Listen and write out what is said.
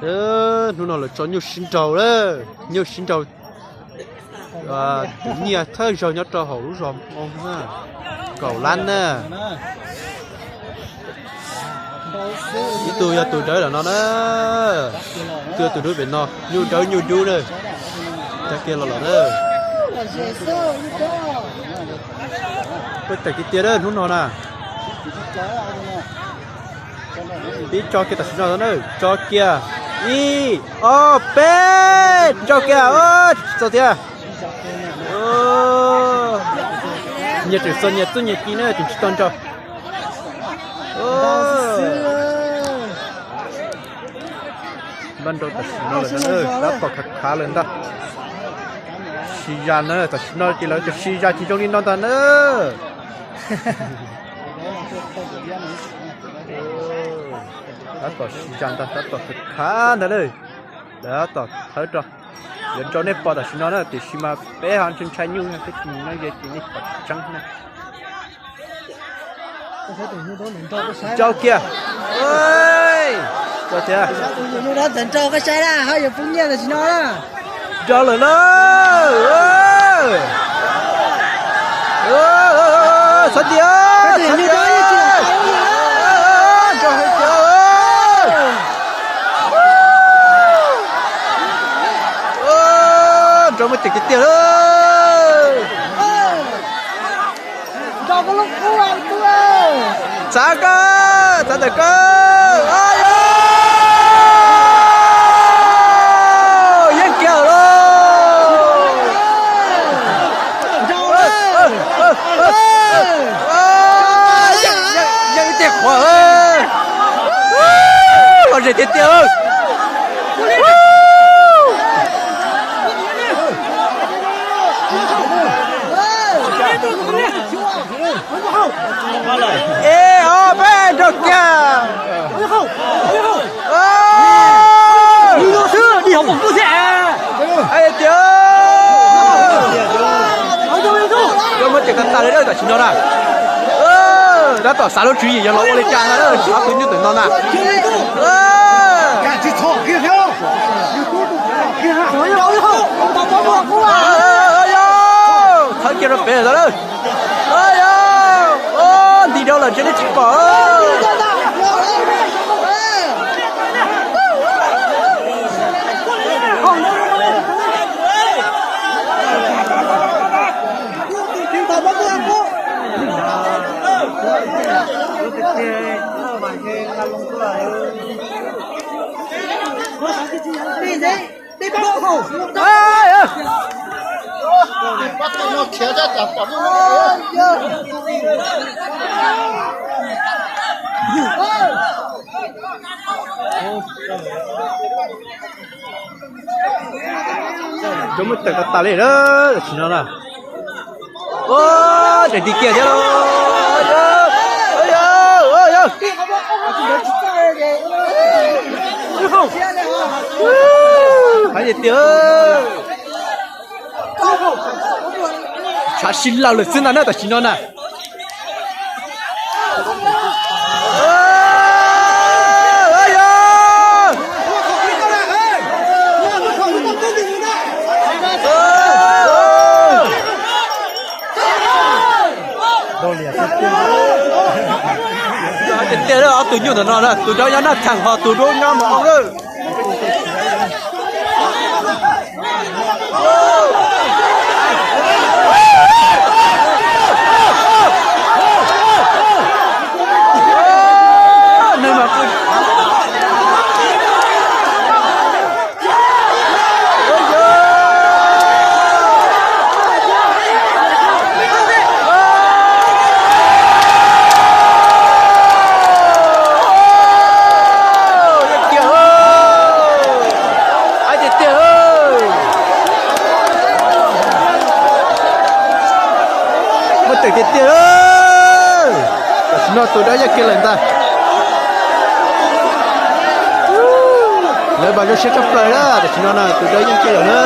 Hnub no lawv tso nyuj sib nraus lawm, nyuj sib nraus. Tus nyiaj thawj zaug nyob rau hauv lub zos Moo na, kaum lab na. Ib tug yog tus dawb lawm no na, ib tug yog tus dub pem no, nyuj dawb nyuj dub na. Tag kiag los lawm na. Peb tawm tiag tiag hnub no na. Pib tso kiag tam sim no na, tso kiag. Ib, ob, peb, nrau kiag, tsis txog thiab. Nyias tseem txog nyias txuj nyias ci na, tseem tsis tau nrau. Npaj nrau tam sim no lawm, tab tom khav khav lawm ntag. Sib zam na, tam sim no ces lawv tseem sib zam tsis zoo li no ntag na. Tab tom sib zam ntag, tab tom khav khav ntag na. Tab tom thawb rau, yuav nrau nej pom tam sim no na, tiam sis mas peb ho ntshai ntshai nyuj, peb tsis nyob ze ces nej pom tsis tseeb na. Nrau kiag. Nrau kiag. Nrau lawm na. Xav tias, xav tias. Nrau hais tias. Nrau muaj ceem tiag tiag lawm. Txav kawg, txav ntawm kawg. Yeej kiag lawm. Yeej ib teg qhuav. Lom zem tiag tiag. Ib ob peb nrau kiag. Hais tias yuav muab ceem tag tag li lawm tam sim no na. Tab tom xav lub tswv yim yog los ua li cas na, ob tug nyuj ntawm no na. Thawb kiag rau pem lawm. Yog nti rau lawm ntshe nej tsis pom. Cov muab tawm tag tas li lawm tam sim no na. Ua, tseem tig kiag thiab lauj. Hais tias tshav si laws lawm xwb ntag na tam sim no na. Tiag tiag, ob tug nyuj ntawm no, tus dawb nyob Naj Theem ho tus dub nyob Moo Oob lawm. Muaj tseem tiag tiag. Tam sim no tus dawb yeej kiag lawm ntag. Lawv mas zoo siab tshaj plaws na, tam sim no na tus dawb yeej kiag lawm na.